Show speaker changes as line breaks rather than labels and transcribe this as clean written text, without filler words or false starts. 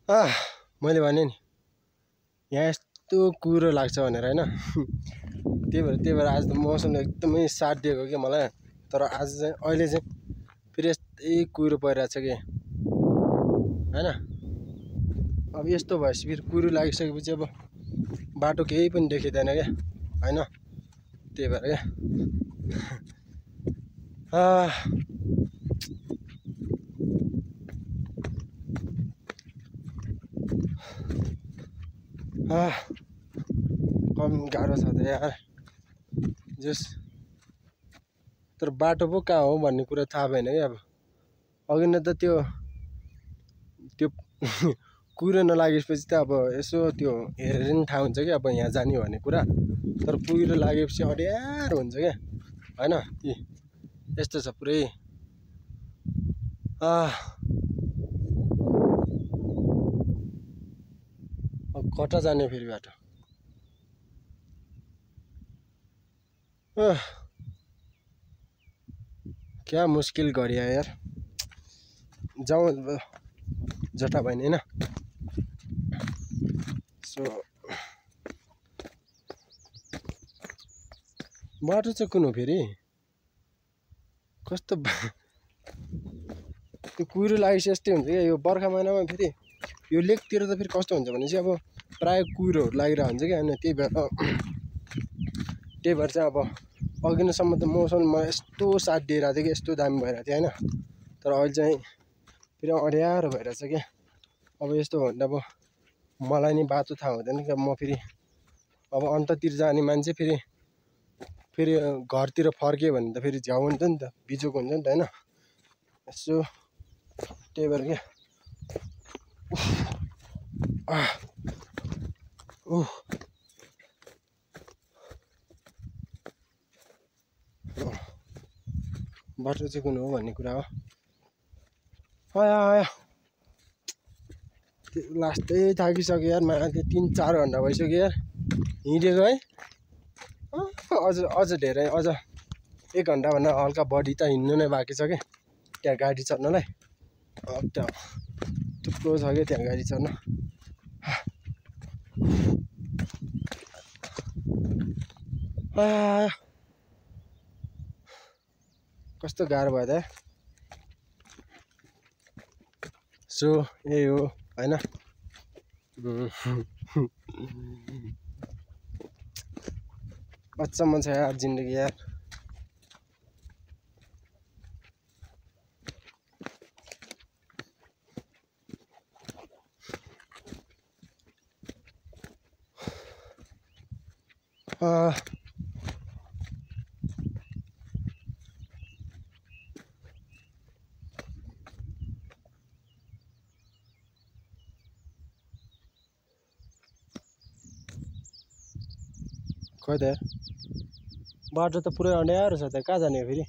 मैले भने नि यहाँ यस्तो कुरो लाग्छ भनेर हैन त्यही भएर आज त मौसमले एकदमै साथ दिएको के मलाई तर आज चाहिँ अहिले चाहिँ फेरि यस्तै कुरो परिरहेछ के हैन अब यस्तो भएपछि फेरि कुरो लागिसकेपछि अब बाटो केही पनि देखिँदैन क्या हैन त्यही भएर क्या कम गाह्रो छ त यार जस तर बाटो पो कहाँ हो भन्ने कुरा थाहा भएन क्या अब अघि नै त त्यो कुरो नलागेपछि त अब यसो त्यो हेरेर नि थाहा हुन्छ क्या अब यहाँ जाने भन्ने कुरा तर कुरो लागेपछि अड्यारो हुन्छ क्या हैन यस्तो छ पुरै अब कता जाने फेरि बाटो क्या मुस्किल गरिया यार जाउँ जटा भएन हैन सो बाटो चाहिँ कुन हो फेरि कस्तो त्यो कुरो लागेपछि यस्तै हुन्छ क्या यो बर्खा महिनामा फेरि यो लेकतिर त फेरि कस्तो हुन्छ भने चाहिँ अब प्राय कुरोहरू लागिरहेको हुन्छ क्या हैन त्यही भएर चाहिँ अब अघिसम्म त मौसममा यस्तो साथ दिइरहेको थियो कि यस्तो दामी भइरहेको थियो हैन तर अहिले चाहिँ फेरि अड्यारो भइरहेछ क्या अब यस्तो हो भने अब मलाई नि बाटो थाहा हुँदैन क्या म फेरि अब अन्ततिर जाने मान्छे फेरि घरतिर फर्क्यो भने त फेरि झ्याउ हुन्छ नि त बिजोक हुन्छ नि त हैन यसो त्यही भएर क्या बाटो चाहिँ कुन हो भन्ने कुरा हो लास्टै थाकिसक्यो यार मलाई 3-4 घन्टा भइसक्यो यार हिँडेको है अझ धेरै अझ 1 घन्टाभन्दा हल्का बढी त हिँड्नु नै बाँकी छ क्या त्यहाँ गाडी चढ्नलाई अब त्यहाँ थुप्रो छ क्या त्यहाँ गाडी चढ्न कस्तो गाह्रो भयो त सो यही हो हैन अचम्म छ यार जिन्दगी यार खै त बाटो त पुरै अँड्यारो छ त कहाँ जाने हो फेरि